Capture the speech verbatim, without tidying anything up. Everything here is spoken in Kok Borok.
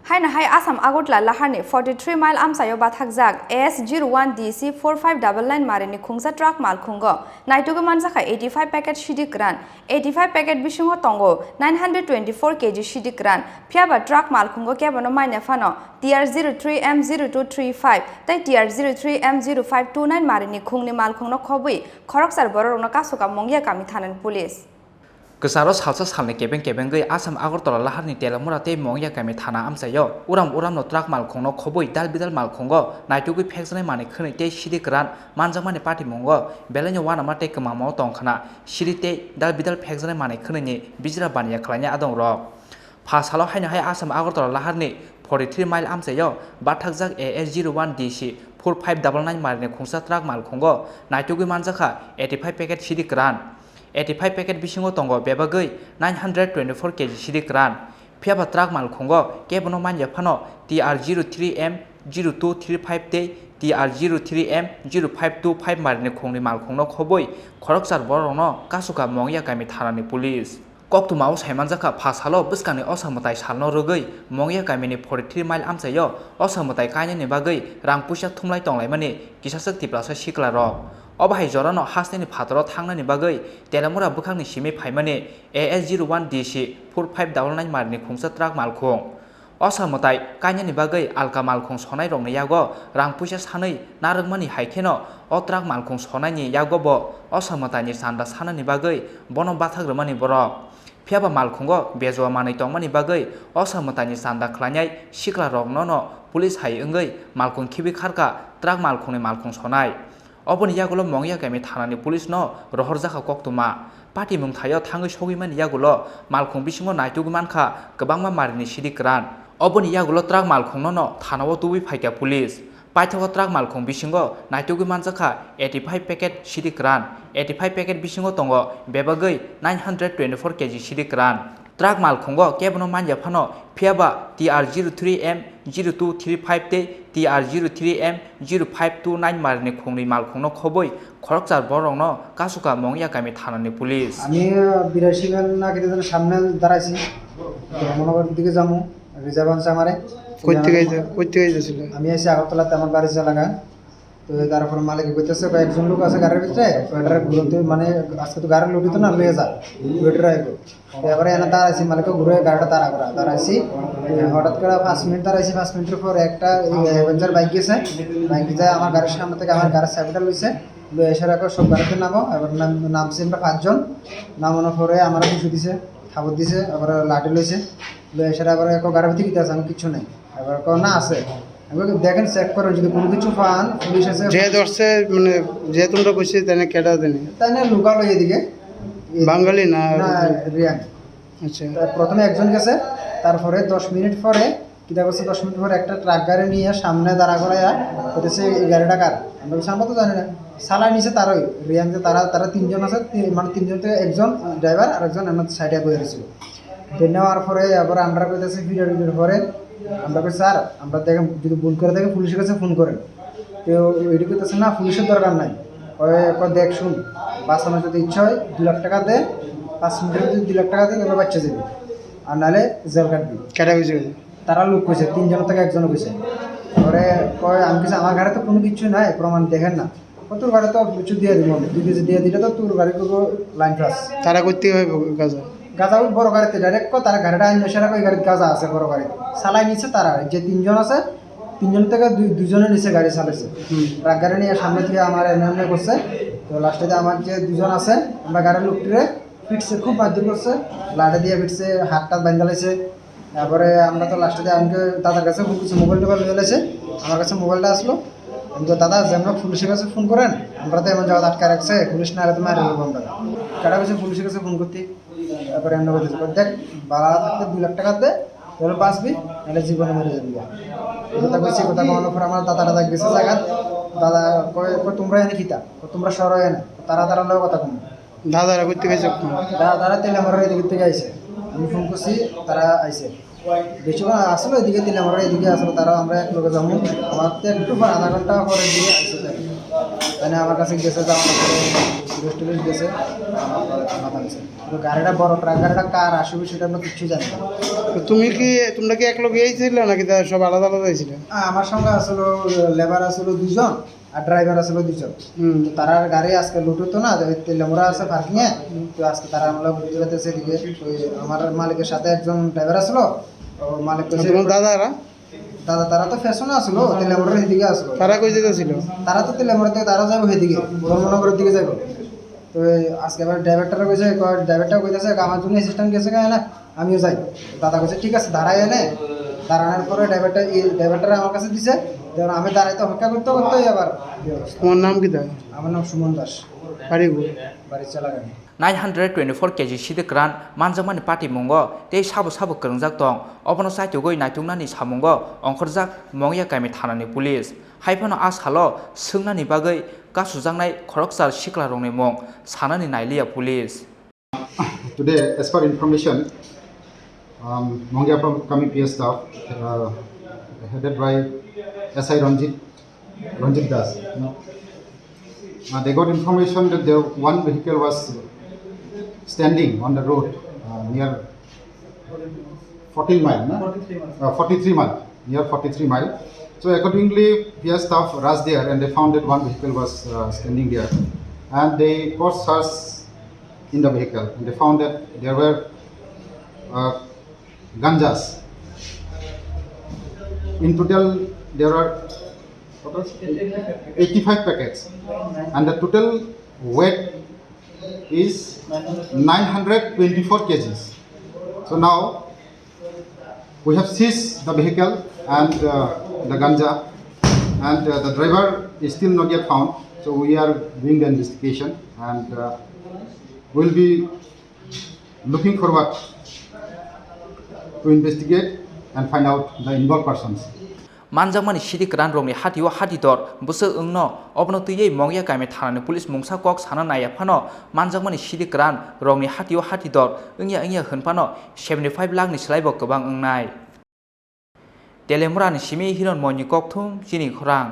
Haino hai Assam Agartala laharni forty three mile amchaio bathakjak A S zero one D C four five double nine marini khungsa truck malkhungo naitugwi manjakha eighty five packet sidi kwran. Eighty five packet bisingo tongo nine hundred twenty four K G sidi kwran. Phiyaba truck malkhungo kebono manya phano T R zero three M zero two three five tei T R zero three M zero five two nine marini khungni malkhungno khobwi khoroksar bororokno kasu ka Mongya kami thanani police. Kwcharo salsa salni kebeng kebengwi Assam Agartala laharni Telamura tei Mongya kami thana amchaio uram uramno truck malkhungno khobwi dal bidal malkhungo naitugwi phekjaknai manwi khwnwi tei sidi kwran manjakmani patimungo belaino uanama tei kwmamao tongkhwna sidi tei dal bidal phekjaknai manwi khwnwini bijra baniya khlainai adongrok. Pha salo haino hai Assam Agartala laharni forty three mile amchaio bathakjak A S zero one D C four five double nine marini khungsa truck malkhungo naitugwi manjakha eighty five packet sidi kwran. Eighty five packet bisingo tongo bebagwi nine hundred twenty four K G sidi kwran. Phiyaba truck malkhungo kebono manya phano T R zero three M zero two three five tei T R zero three M zero five two five marini khungni malkhungno khobwi khoroksar bororokno kasu ka Mongya kami thanani police. Koktwmao saimanjakha pha salo bwskangni osa mwtai salno rwgwi Mongya kamini forty three mile amchaio osa mwtai kainani bagwi rang puisa thumlai tonglaimani kisaswk Tiprasa siklarok. Obo hai jorano hasteni phataro thangnani bagwi Telamura bwkhakni simi phaimani A S zero one D C four five double nine marini khungsa truck malkhung. Osa mwtai kainani bagwi alka malkhung sonairokni yago rang puisa sanwi narwkmani hai kheno o truck malkhung sonaini yago bo osa mwtaini chanda sanani bagwi bono bathak rwmani borok. Phiyaba malkhungo bejua manwi tongmani bagwi osa mwtaini chanda khlainai siklarokno no police hai wngwi malkhung khibi kharkha truck malkhungni malkhung sonai. Oboni yagulo Mongya kami thanani police no rohorjakha koktwma. Patimung thaio thangwi sogwimani yagulo malkhung bisingo naitugwi mankha kwbangma marini sidi kwran. Oboni yagulo truck malkhungno no thanao tubui phaikha police. Paithago truck malkhung bisingo naitugwi manjakha eighty five packet sidi kwran. Eighty five packet bisingo tongo bebagwi nine hundred twenty four K G sidi kwran. Truck malkhungo kebono manya phano, phiyaba T R zero three M zero two three five tei T R zero three M zero five two nine marini khungni malkhungno khobwi khoroksa borokno kasu ka Mongya kami thanani police. আমি বিরাশি খান না কেটে যেন সামনে দাঁড়াইছি, ধর্মনগর দিকে যাবো, রিজার্ভ চামারে। কই থেকে আইতে-, কই থেকে আইতেছিল? আমি আছি আগরতলাতে, আমার বাড়ি জালাগা। তো তারপর মালিক কইতেছে, "কয়েকজন লোক আছে গাড়ির ভিতরে, তো এটার ঘুরতে মানে আজকে তো গাড়ি লোডিত না, লয়ে যা, ওয়েটার আইবো।" তো এবারে এনে দাঁড়াইছি, মালিক ঘুরে গাড়িটা দাঁড়া করা, দাঁড়াইছি। হঠাৎ করে পাঁচ মিনিট দাঁড়াইছি, পাঁচ মিনিটের পর একটা অ্যাভেঞ্জার বাইক গেছে, বাইক যায় আমার গাড়ির সামনে থেকে আমার গাড়ির চাবিটা লইছে, লয়ে এসে রাখো সব গাড়িতে নামো। এবার নাম-, নামছি আমরা পাঁচজন, নামানোর পরে আমার কিছু দিছে, থাবত দিছে, আবার লাঠি লইছে, লয়ে এসে আবার এক গাড়ির ভিতরে গিয়ে আছে, আমি কিচ্ছু নাই। এবার কো, "না, আছে।" আমি বলি, "দেখেন, চেক করেন, যদি কোনো কিছু পান, পুলিশ আছে।" যে ধরছে, মানে, যে তোমরা কইছে, তাই না, কেডা জানি? তাই না, লোকাল ওই এদিকে। বাঙালি না? না, রিয়াং। আচ্ছা। তা প্রথমে একজন গেছে, তারপরে দশ মিনিট পরে, কিতা করছে, দশ মিনিট পরে একটা ট্রাক গাড়ি নিয়ে সামনে দাঁড়া করাইয়া বলতেছে, "এই গাড়িটা কার?" আমরা বলছি, "আমরা তো জানি না।" সালাই নিছে তারই, রিয়াং যে তারা, তারা তিনজন আছে, তি-, মানে, তিনজন থেকে একজন ড্রাইভার আর একজন আমার সাইডে বসে রয়েছিল। তো নেওয়ার পরে এবার আমরা কইতেছি, ভিডিও টিডিওর পরে আমরা কই, "স্যার, আমরা দেখেন, যদি ভুল করে থাকি, পুলিশের কাছে ফোন করেন।" তো এটি কইতেছে, "না, পুলিশের দরকার নাই।" কয়, কয়, "দেখ, শুন, বাঁচানোর যদি ইচ্ছা হয়, দু লাখ টাকা দে, পাঁচ মিনিটের মধ্যে দু লাখ টাকা দে, তাহলে বাচ্চা যাবে, আর নাহলে জেল কাটবি।" কেটা কইছে? তারা লোক কইছে, তিনজন থেকে একজন কইছে। পরে কয়, আমি কিছু, "আমার ঘরে তো কোনো কিছু নাই, প্রমাণ দেখেন না।" ও, "তোর গাড়ি তো কিছু দিয়ে দিব আমি, দুই কেজি দিয়ে দিলে তো তোর গাড়ি করবো লাইন প্লাস।" তারা করতে হবে গাজা। গাজা ওই বড় গাড়িতে ডাইরেক্ট কো, তারা গাড়িটা আইন সেরা ওই গাড়ির গাজা আছে বড় গাড়ি। সালাই নিছে তারা, যে তিনজন আছে, তিনজন থেকে দুই, দুজনে নিচে গাড়ি চালাইছে। হুম। ট্রাক গাড়ি নিয়ে সামনে থেকে আমার এমনি এমনি করছে। তো লাস্টে যে আমার যে দুজন আছে, আমরা গাড়ির লোকটিরে ফিটছে, খুব মারধর করছে, লাঠি দিয়ে ফিটছে, হাত টাত বান্ধা লাইছে। তারপরে আমরা তো লাস্টে দিয়ে আমাকে দাদার কাছে ফোন করছি, মোবাইল টোবাইল হয়ে গেছে, আমার কাছে মোবাইলটা আসলো। আমি তো, "দাদা, যে আমরা পুলিশের কাছে ফোন করেন, আমরা তো এমন জায়গায় আটকে রাখছে, পুলিশ না এলে তো মারি দেবো আমরা।" কেটা কইছে পুলিশের কাছে ফোন করতে। তারপরে আমরা বলতেছি, "দেখ, বাড়া থাকতে দুই লাখ টাকা দে, তাহলে বাঁচবি, নাহলে জীবনে মরে যাবি।" এই কথা কইছি, কথা বলার পর আমার দাদা টাদা গেছে জায়গা, দাদা কয়, কয়, "তোমরা এনে কিতা? কয়, তোমরা সরো এনে।" তারা তারা লোক কথা কম। দাদারা করতে গেছে এখন? দাদারা তেলে আমার এদিকে থেকে আইছে। আমি ফোন করছি, তারা আইছে। বেশিরভাগ আসলে এদিকে তিলামরা, এদিকে আসলে তারা আমরা এক লগে যাবো। আমার তো একটু পর আধা ঘন্টা পরে দিয়ে আসছে তাই। মানে আমার কাছে গেছে, যাওয়ার পরে পুলিশ টুলিশ গেছে, আমার পরে থানা থামছে। তো গাড়িটা বড় ট্রাক গাড়িটা কার আসবে সেটা আমরা কিচ্ছু জানি না। তো তুমি কি, তোমরা কি এক লগে আইছিলে নাকি তা সব আলাদা আলাদা আইছিলে? হ্যাঁ, আমার সঙ্গে আসলে লেবার আসলে দুজন, আর ড্রাইভার আসলো দুজন। হুম। তো তারার গাড়ি আজকে লোড হতো না, তো ওই তেলেমুড়া আছে পার্কিং এ। হুম। তো আজকে তারা আমরা ঘুরতে যেতেছে এদিকে। তো ওই আমার মালিকের সাথে একজন ড্রাইভার আসলো। ও মালিক কইছে, তোমার দাদারা? দাদা, তারা তো ফ্যাশনে আসলো, তেলেমুড়ার এদিকে আসলো। তারা কই যেতেছিল? তারা তো তেলেমুড়া থেকে তারা যাবো এদিকে, ধর্মনগরের দিকে যাবো। তো ওই আজকে আবার ড্রাইভারটারে কইছে, কয়, ড্রাইভারটা কইতাছে, "আমার জন্য অ্যাসিস্ট্যান্ট গেছে কেন না?" আমিও যাই। দাদা কইছে, "ঠিক আছে, দাঁড়াই এনে।" দাঁড়ানোর পরে ড্রাইভারটা, এই ড্রাইভারটা আমার কাছে দিছে। যেমন আমি দাঁড়াইতে অপেক্ষা করতে করতে আবার এই অবস্থা। তোমার নাম কি দাদা? আমার নাম সুমন দাস। বাড়ি কই? বাড়ি চালাগানি। Nine hundred twenty-four K G sidik ran manjakmani patimungo tei sabo sabo kwrwngjak tong, obono chaitugwi naituknani samungo ongkhorjak Mongya Kaimi thanani police. Haiphano a salo swngnani bagwi kasujaknai khoroksa siklarokni mung sanani nailiya police. Today, as per information, um, Mongya Kaimi P S staff, uh, headed by S I Ranjit, Ranjit Das, you know, uh, they got information that there one vehicle was standing on the road, uh, near fourteen mile, no? Forty-three mile. Uh, forty-three mile, near forty-three mile. So accordingly, P S staff rushed there and they found that one vehicle was, uh, standing there. And they got search in the vehicle and they found that there were, uh, ganjas. In total, there are, what was it? Eighty-five packets. And the total weight is nine hundred twenty-four K Gs. So now we have seized the vehicle and, uh, the ganja, and, uh, the driver is still not yet found. So we are doing the investigation and, uh, we'll be looking forward to investigate and find out the involved persons. Manjakmani sidik kwran rokni hatio hati dor bwswk wngno, obono twiwi Mongya Kaimi thanani police mungsa kok sana naiya phano manjakmani sidik kwran rokni hatio hati dor wngya wngya hwn phano seventy five lakh ni slai bo kwbang wngnai. Telemurani simi Hiron Moini kokthum chini khorang.